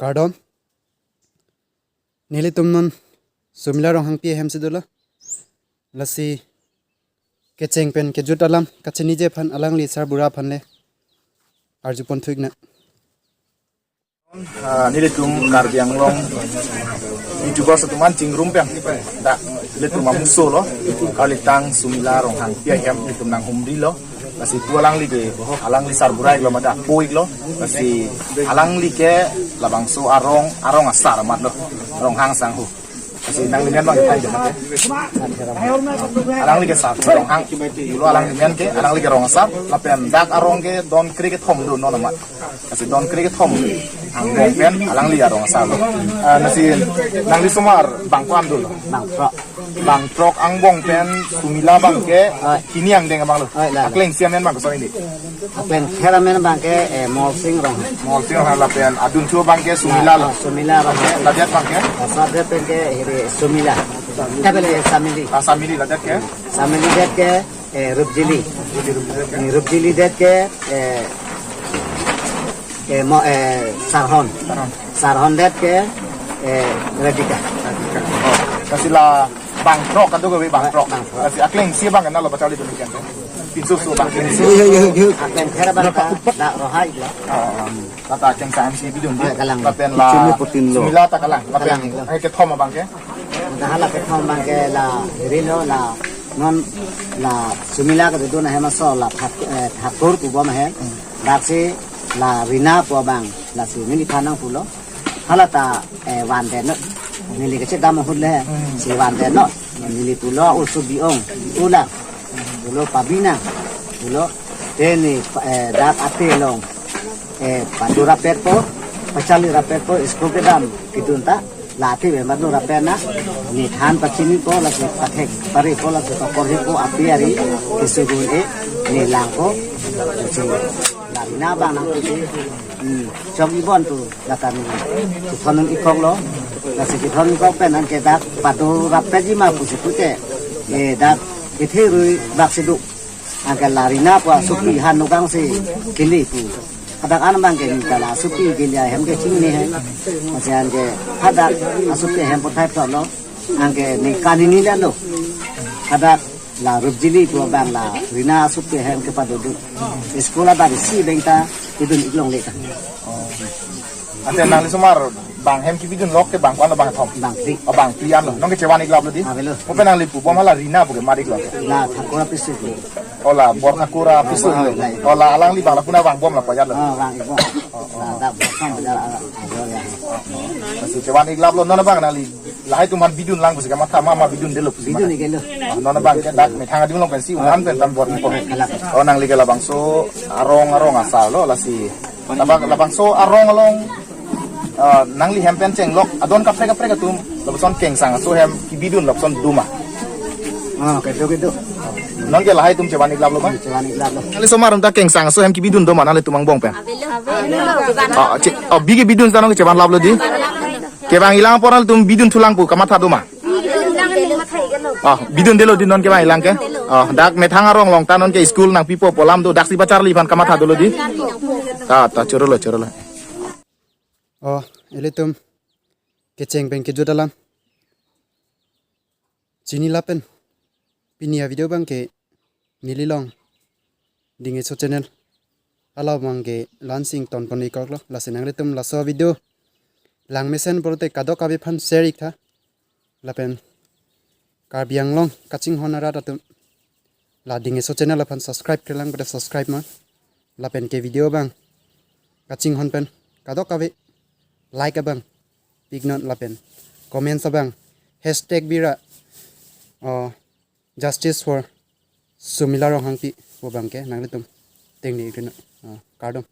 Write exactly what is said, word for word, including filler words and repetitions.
Kardom. Nelitum non Sumila Ronghangpi ahem si dolo. Lasi kecheng pen kejut alam kachiniji aphan alangli sarbura aphan le arjupon thuik na. Ah, nelitum Karbi Anglong YouTubers atum an chingrum pen dak nelitum amuso lo, karlitang Sumila Ronghangpi ahem nelitum nanghumri lo. Lasi pu alangli ke, alangli sarbura iklo mate apo iklo. Lasi alangli ke labangso arong, arong asar amat lo, Ronghang sangho. Lasi nanglimen abang ke thank you mate. Alangli ke sar Ronghang, lo alangli men ke, alangli ke rong asar, lapen dak arong ke don kre kethom do non amat. Lasi don kre kethom angbong pen alangli arong asar lo. Ah, lasi nangli somar bang ko-an dolo? Bang Prok. Bang Prok angbong pen Sumila abang ke, ah, hini angdeng abang lo. Ah, la, la. Akleng isi amen abang ke soi ni. Akleng thera amen abang ke, eh, Molsing Ronghang. Molsing Ronghang lapen adunthu abang ke Sumila lo. Ah, Sumila Ronghang. Ladet abang ke? Laso adet pen ke hiri Sumila. Tabele Samili. Ah, Samili ladet ke? Samili det ke, eh, Rupjili. Ni Rupjili det ke, eh, eh, mo, eh, Sarhon. Sarhon. Sarhon det ke, eh, Radhika. Oh, lasi la Bang Prok kado gawi Bang Prok. Bang Prok. Lasi akleng isi abang ke nalo pacharli dun ikan ke. Pinso so abang ke. Yo, yo, yo, yo. Akleng thera abang ta, dak Rohai lo. Oh, oh. Lata kengsam si bidun di. Eh, kalang. Lapen la Chumi putin lo. Sumila ta kalang. Lapen kalang lo. Eh, kethom abang ke? Dah la kethom abang ke la hiri lo la non la Sumila kedodun ahem aso la Thak-, eh, Thakur pu bom ahem. Hmm. Dak si la Rina pu abang lasi neli than nangpulo. Hala ta, eh, vandet non. Neli kachedam ahut le. Hmm. Si vandet non. Neli pulo usu bi-ong, bi-ulang. Pulo pabinang. Pulo te ne, eh, dak ate along, eh, pado rapetpo, pacharli rapetpo, school kedam kedun ta, la ate ave pado rapet na, ne than pachinipo, lasi pathek parepo, lasi pakorhepo, api ari keso gun-e, ne langpo, lasi la Rina abang nangpusi, hmm, chok ibon tu, la kami, kethon ikok lo, lasi kethon ikok pen anke dak pado rapetji ma pusi pute, eh, dak kethe rui bak si do. Anke la Rina pu asopi han nukang si kili pu. Hadak an abang ke ni ta la asopi kili ahem ke chingni he. Masi anke hadak asopi ahem puthai thot lo. Anke ne kanini le lo. Hadak la Rupjili pu abang la Rina asopi ahem kepado do. School abang si beng ta kedun ik longle ta. Ante nangli somar bang hem kebidun lo ke bang ko-an lo, bang thom? Bang phli. Oh, bang phli an lo. Non ke chevan ik lap lo di? Avelo. Open nangli pu bom hala Rina pu ke mar ik lo? La Thakur apisu. Oh, la Bor Thakur apisu lo. Oh, la alangli bang la puna bang bom la pajar lo. Ah, bang ik bom. Oh, oh. La dak bom sam pajar ala, ajo ya. Lasi chevan ik lap lo, non abang nangli lahai atum aphan bidun lang pusi kamatha ma, ma bidun detlo pusi. Bidun ma ik lo. Oh, non abang ke dak methang adim along pensi un-an pen tam bor ni po. Kalang. Oh, nangli ke labangso arong, arong asar lo, lasi. Labang, labangso arong along, ah, nangli hem pen chenglok adon kaprek kaprek atum lapuson kengsam aso hem kebidun lapuson do ma? Ah, kedo kedo. Non ke lahai atum chevan ik lap lo ma? Chevan ik lap lo. Nangli somar atum ta kengsam aso hem kebidun do ma nanglitum angbong pen? Avelo. Ah, che, oh, bi kebidun ta non ke chevan lap lo di? Kevang ilang apor nanglitum bidun thulang pu kamatha do ma? Oh, bidun detlo di, non kevang ilang ke? Oh, dak methang arong along ta non ke school nangpipo pu alam do, dak si pacharli aphan kamatha dolo di. Ta, ta, choro lo, choro lo. Oh, ilitum kecheng pen kejut alam chini lapen pini avideo abang ke neli along Ding Eso channel. Hala abang ke la-an si ingtonpon ikok lo. Lasi nanglitum laso video langmesen pulote kadokave aphan share ik tha. Lapen Karbi Anglong kachinghon arat atum la Ding Eso channel aphan subscribe kelang pada subscribe ma. Lapen ke video abang kachinghon pen kadokave like abang pik non lapen comments abang hashtag bira, oh, justice for Sumila Ronghangpi pu abang ke nanglitum tengne ik non. Oh, kardom.